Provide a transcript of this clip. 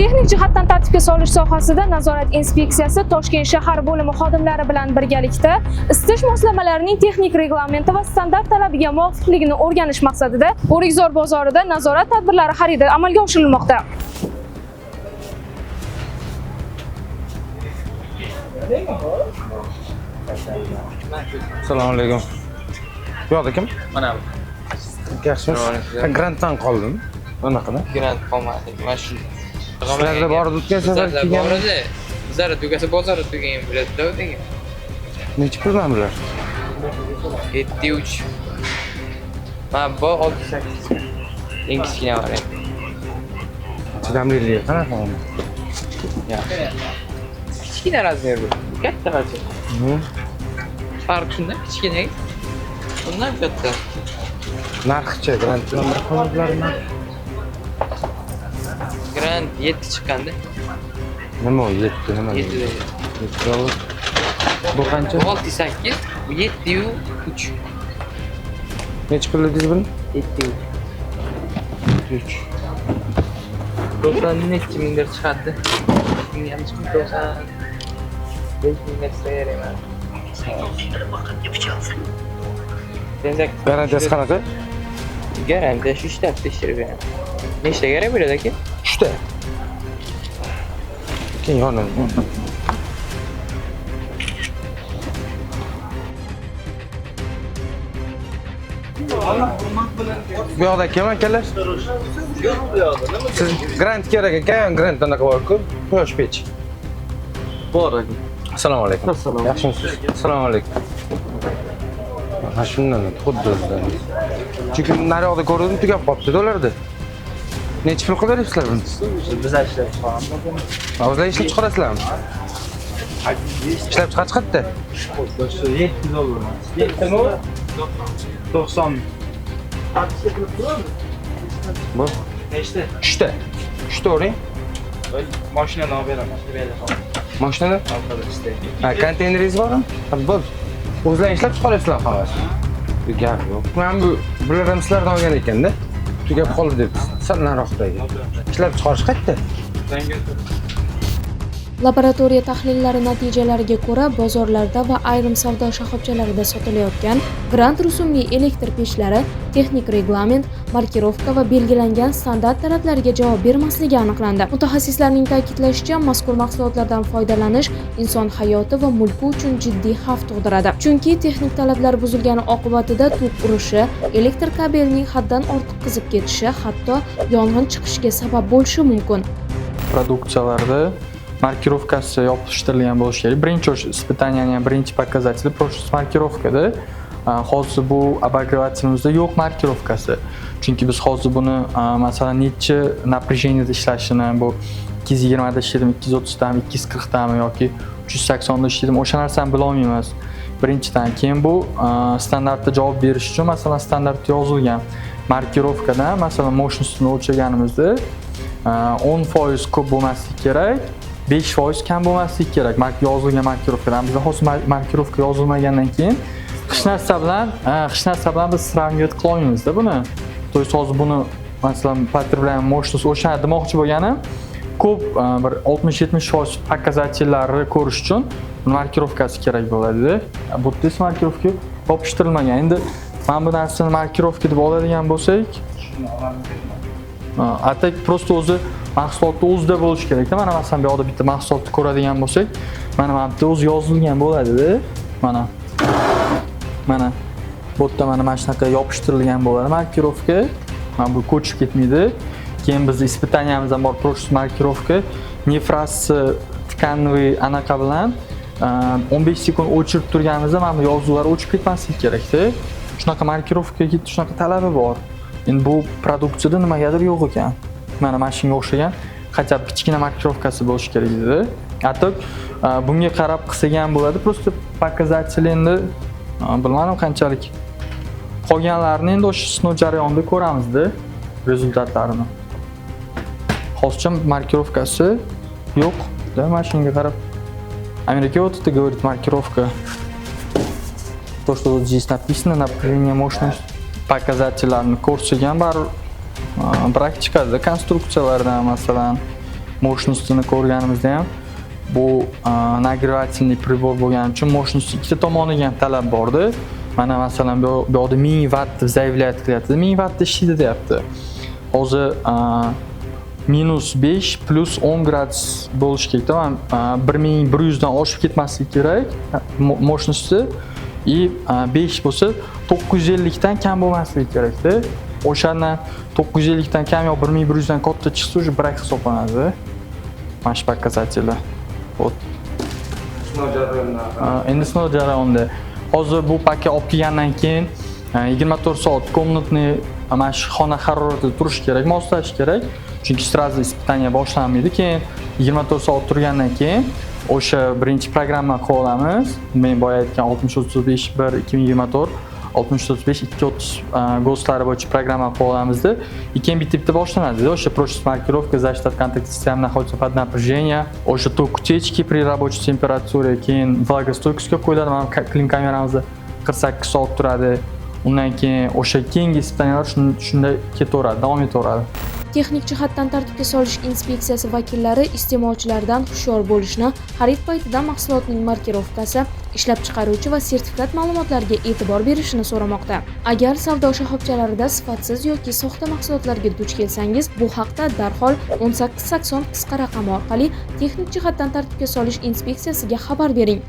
Texnik jihatdan tartibga solish sohasida nazorat inspeksiyasi Toshkent shahar bo'limi xodimlari bilan birgalikda isitish moslamalarining texnik reglamenti va standart talabiga muvofiqligini o'rganish maqsadida O'rikzor bozorida nazorat tadbirlari xaridi amalga oshirilmoqda. Assalomu alaykum. Bu yoqda kim? Mana bu. Yaxshimisiz? Grantdan qoldim. Anaqada. Grant qolmadi. Mana shu. Sizlarda bor edi o'tgan safar Bizlarda kelgan. bor edi. Bizlarda tugasa bozorda tugagan bo'ladi-da degan. Necha puldan bular? 7,3. Mana bu 68. Eng kichkina variant. Chidamliligi qanaqa uni? Yaxshi. Kichkina размер bu. Katta размер. Farq shunda, kichkina. Bundan katta. Narxichi grant bilan bir xil bular narx. Grant 7 chiqqanda. Nima u 7 nima? 7 da. 7 dollar. Bu qancha? Bu 6,8, bu 7,3. Necha pul dedingiz buni? 7,3. 3. 90 nechi mingdir chiqadi. Ming ham chiqib 95 mingga chiqsa kerak mana. Garantiyasi qanaqa? Garantiya shu ishlab tekshirib beradi. Nechta kerak bo'ladi aka? 3 ta. Keyin yonini. Bu yoqda kim akalar? Siz grant kerak ekan, grant anaqa bor-ku, quyosh pech. Bor aka. Assalomu alaykum. Assalomu. Yaxshimisiz? Assalomu alaykum. Ha, shundan xuddi o'zidan. Chunki naryoqda ko'rdim, tugab qolibdi ularda. Necha pul qilyapsizlar buni? Biz ishlab chiqaramiz. Ha, o'zlar ishlab chiqarasizlarmi? Ishlab chiqarish qayerda? 7 dollar. 7 mi? 90. Bu Nechta? 3 ta. 3 ta uring. Mashinani olib beraman. Mashinani? Orqada. Ha, konteyneringiz bormi? Ha, bo'ldi. O'zlaring ishlab chiqaryapsizlar hammasi. Bu gap yo'q. Mana bu bular ham sizlardan olgan ekanda. Tugab qoldi deb. Sal nariroqdagi. Ishlab chiqarish qayerda? Laboratoriya tahlillari natijalariga ko'ra, bozorlarda va ayrim savdo shoxobchalarida sotilayotgan Grant rusumli elektr pechlari texnik reglament, markirovka va belgilangan standart talablariga javob bermasligi aniqlandi. Mutaxassislarning ta'kidlashicha, mazkur mahsulotlardan foydalanish inson hayoti va mulki uchun jiddiy xavf tug'diradi. Chunki texnik talablar buzilgani oqibatida tok urishi, elektr kabelining haddan ortiq qizib ketishi, hatto yong'in chiqishiga sabab bo'lishi mumkin. Produksiyalarda markirovkasi yopishtirilgan bo'lishi kerak. Birinchi o'sha испытания ning birinchi показатели прочность маркировка da. Hozir bu обогреватель imizda yo'q markirovkasi. Chunki biz hozir buni, masalan, nechi напряжение da ishlashini, bu 220 da ishlaydimi, 230 dami, 240 dami yoki 380 da ishlaydimi, o'sha narsani bila olmaymiz. Birinchidan, keyin bu standartga javob berish uchun, masalan, standartda yozilgan markirovkadan, masalan, мощность ini o'lchaganimizda 10% ko'p bo'lmasligi kerak, 5% kam bo'lmasligi kerak. Yozilgan markirovkadan. Bizda hozir markirovka yozilmagandan keyin hech narsa bilan biz сравнивать qila olmaymizda buni. То есть hozir buni, masalan, потребляемая мощность, o'sha demoqchi bo'lganim, ko'p bir 60-70% показатель larni ko'rish uchun markirovkasi kerak bo'ladi. Bu yerda esa markirovka yopishtirilmagan. Endi mana bu narsani markirovka deb oladigan bo'lsak, а так просто o'zi mahsulotni o'zida bo'lishi kerakda. Mana, masalan, bu yoqda bitta mahsulotni ko'radigan bo'lsak, mana bu yerda o'zi yozilgan bo'ladida. Mana. Mana bu yerda mana shunaqa yopishtirilgan bo'ladi markirovka. Mana bu ko'chib ketmaydi. Keyin bizni испытания miz ham bor, прочность markirovka. Нефрас тканевый anaqa bilan 15 sekund o'chirib turganimizda mana bu yozuvlar o'chib ketmasligi kerakda. Shunaqa markirovkaga shunaqa talabi bor. Endi bu produksiyada nimagadir yo'q ekan. Mana shunga o'xshagan хотя бы kichkina markirovkasi bo'lishi kerak edi. А так bunga qarab qilsak ham bo'ladi. Просто показатель endi bilmadim qanchalik. Qolganlarini endi o'sha sinov jarayonida ko'ramizda результат larini. Hozircha markirovkasi yo'q, да, mana shunga qarab. Америка, вот это говорит маркировка. То, что вот здесь написано, напряжение, мощность, показатель larni ko'rsak ham baribir brak chiqadi konstruksiyalardan, masalan. Мощность ini ko'rganimizda ham bu нагревательный прибор bo'lgani uchun мощность ikkita tomoniga ham talab borda. Mana, masalan, bu yoqda 1000 vatt deb заявлять qilyapti, 1000 vattda ishlaydi deyapti. Hozir -5 +10 gradus bo'lishi kerakda. Man 1100 dan oshib ketmasligi kerak мощности и 5 bo'lsa, 950 dan kam bo'lmasligi kerakda. O'shandan 950 dan kam yo 1100 dan katta chiqsa, уже брак hisoblanadi mana shu показатель lar. Вот. Sinov jarayonida. Endi sinov jarayonida. Hozir bu paka olib kelgandan keyin 24 soat комнатный, mana shu xona haroratida turishi kerak, moslashish kerak, chunki сразу испытание boshlanmaydi. Keyin 24 soat turgandan keyin o'sha birinchi programma qilib olamiz, men boya aytgan 6035 1 2024, 6035 230 ГОСТ lari bo'yicha programma qilib olamizda. И keyin bitta bitta boshlanadi o'sha прочность, маркировка, защита от контакта системы находится под напряжение, o'sha ток утечки при рабочей температуре. Keyin влагостойкость ga qo'yiladi. Mana клим kameramizda 48 soat turadi. Undan keyin o'sha keyingi испытания lar shunday ketaveradi, davom etaveradi. Texnik jihatdan tartibga solish inspeksiyasi vakillari iste'molchilardan hushyor bo'lishni, xarid paytida mahsulotning markirovkasi, ishlab chiqaruvchi va sertifikat ma'lumotlariga e'tibor berishini so'ramoqda. Agar savdo shoxobchalarida sifatsiz yoki soxta mahsulotlarga duch kelsangiz, bu haqda darhol 1880 qisqa raqami orqali texnik jihatdan tartibga solish inspeksiyasiga xabar bering.